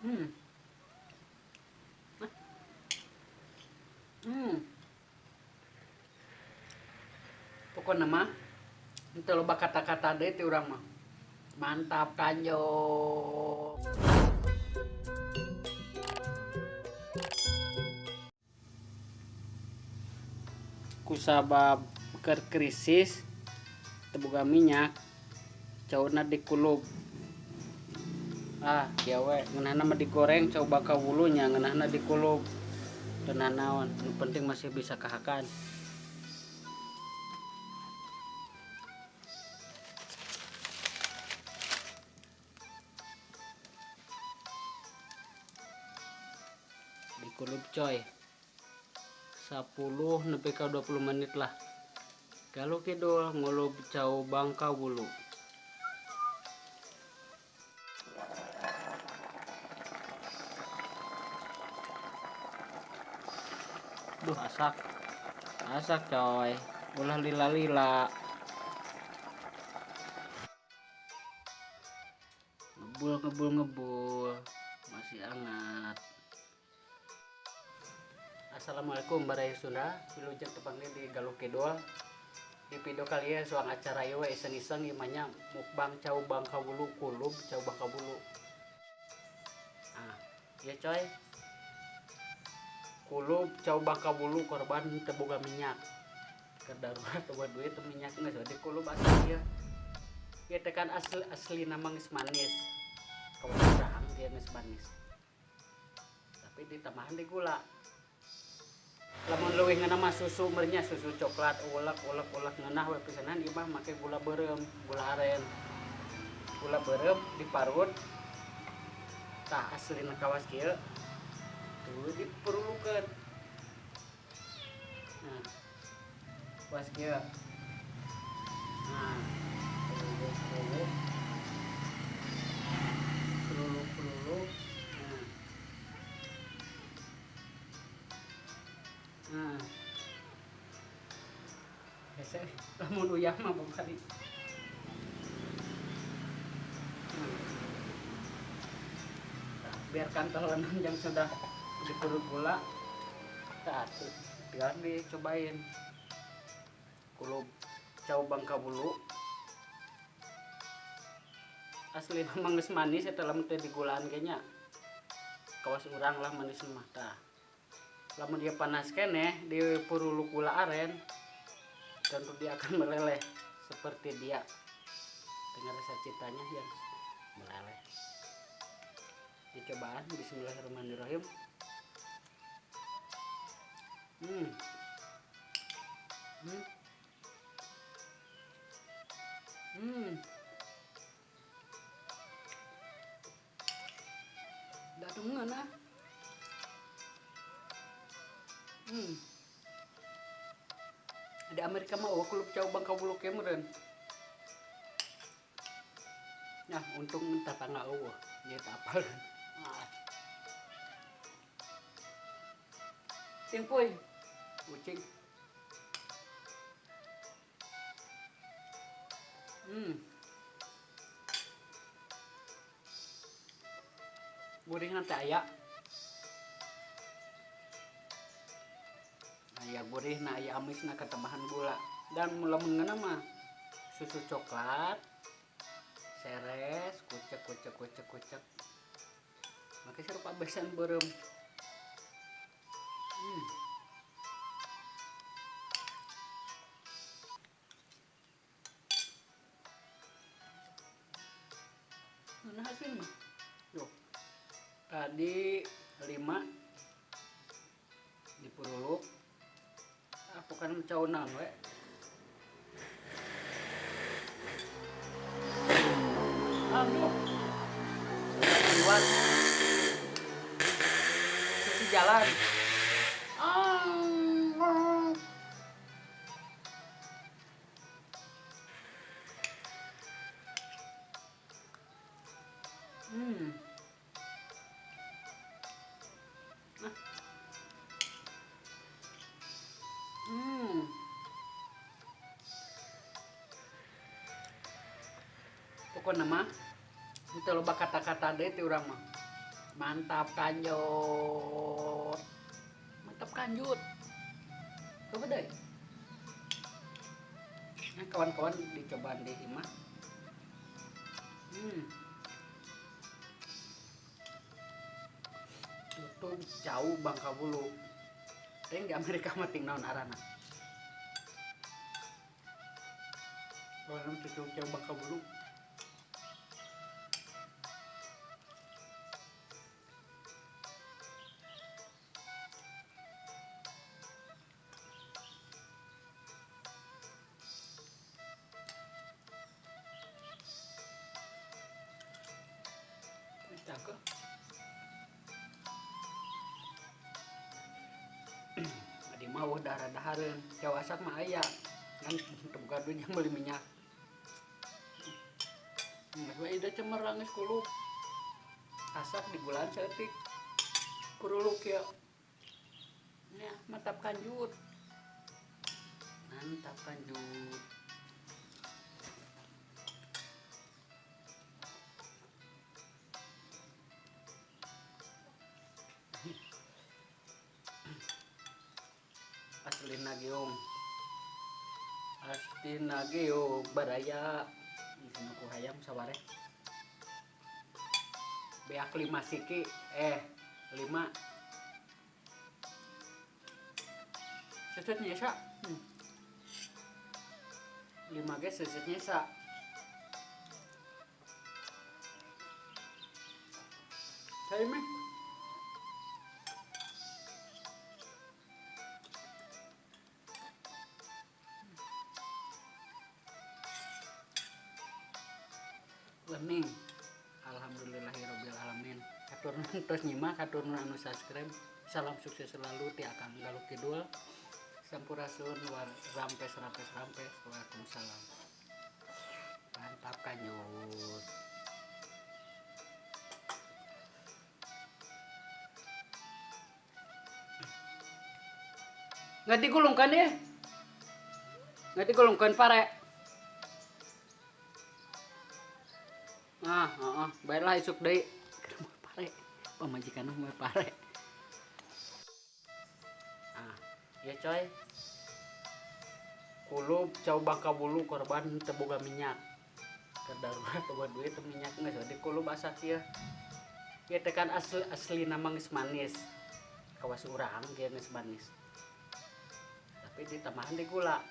Hmm. Hmm. Pokoknya mah henteu loba kata-kata deui ti urang mah. Mantap kanjo. Kusabab keur krisis teu boga minyak, cauna dikulub. Ah, kieu we ngeunahna mah digoreng cau baka wulunya, ngeunahna dikulub. Teu nanaon, nu penting masih bisa kahakan. Dikulub coy. 10 nepi ka 20 menit lah. Galuh Kidul ngulub cau bangka wulu. Duh, asak. Asak coy. Ulah lila-lila. Ngebul, ngebul, ngebul. Masih hangat. Assalamualaikum baraya Sunda. Wilujeng tepang di Galuh Kidul. Di video kali ini soang acara ieu we iseng-iseng ieu mah nya mukbang cau bangka wulu, kulub cau bangka wulu. Ah, ieu coy. Kulub cau bangka wulu korban teu boga minyak. Keur darurat teu boga duit teu minyak geus we dikulub asli ieu. Ieu teh kan asli nama geus manis. Kawas urang dia geus manis. Tapi ditambahan di gula. Lamun leuwih ngeunah mah susu meureun nya, susu coklat ulek ulek ulek ngeunah we pisanan ieu mah make gula beureum, gula aren. Gula beureum diparut. Tah aslina kawas kieu. Tuh diperlukeun. Nah. Kawas kieu. Nah, perlu-perlu. Perlu-perlu. Nah. Nah. Hese lamun uyah mah babari. Nah, biarkan telenan yang sudah diperut gula. Tah, tinggal dicobain. Kulub cau bangka bulu. Asli memang geus manis eta lamun teh digulaan ge nya. Kawas urang lah manis mah tah. Lamun dia panas keneh dipuruluk gula aren, tentu dia akan meleleh seperti dia dengan rasa cintanya yang meleleh. Dicobaan, bismillahirrahmanirrahim. Datang mana? Di Amerika mah eueuh kulub cau bangka wulu ke meureun. Nah, untung tetangga eueuh, nya teu apal. Ah. Ting puy. Kucing. Gurihna teh aya. Aya gurihna, aya amisna ketambahan gula. Dan lamun ngeunah mah susu coklat, seres, kucek kucek kucek kucek. Make sirup abesan beureum. Mana hasil mah? Tuh. Tadi 5 dipuruluk. Aku kan caunan we. Aduh. Keluar. Sisi jalan. Ah. Pokokna mah henteu loba kata-kata deui ti urang mah. Mantap kanjut. Mantap kanjut. Coba deh. Nah, kawan-kawan dicobaan di imah. Tutup jauh bangka bulu. Ting di Amerika mah ting naon arana. Orang tutup jauh bangka bulu. Cakep. Adi mah darah dahareun, jauh asak mah aya. Ngan teu boga duit yang beli minyak. Geus we ida cemerlang geus kuluk. Asak di bulan saeutik. Kuruluk ya. Nya mantap kanjut. Mantap kanjut. Aslina geung. Aslina geung baraya. Isina ku hayam saware. Beak 5 siki, 5. Seset nyesa. 5 ge seset nyesa. Cai meh. Lening. Alhamdulillahirabbil alamin. Hatur nuhun tos nyimak, hatur nuhun anu subscribe. Salam sukses selalu ti Akang Galuh Kidul. Sampurasun war rampes rampes rampes. Waalaikumsalam. Mantap kanjut. Nggak digulungkan ya? Nggak digulungkan pare. Ah, baiklah isuk deui. Keur pare. Pamajikan mah pare. Ah, ya coy. Kulub cau bangka bulu korban teu boga minyak. Keur darurat teu boga duit teu minyak geus di kulub asak ieu. Ieu teh kan asli nama geus manis. Kawas urang ge geus manis. Tapi ditambahan di gula.